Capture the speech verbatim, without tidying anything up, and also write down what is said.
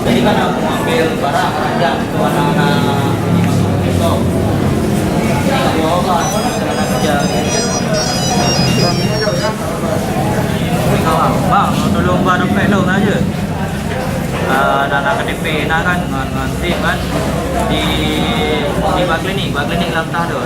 Jadi kan aku ambil barang keranjang itu anak-anak di masuk besok. Tapi Allah, anak-anak kerja. Bang, mau tolong bang dompet dong aja. Ah, dan nak K T P nak kan, ngon, ngon SIM kan. Di, di bak klinik, bak klinik lam tah tu.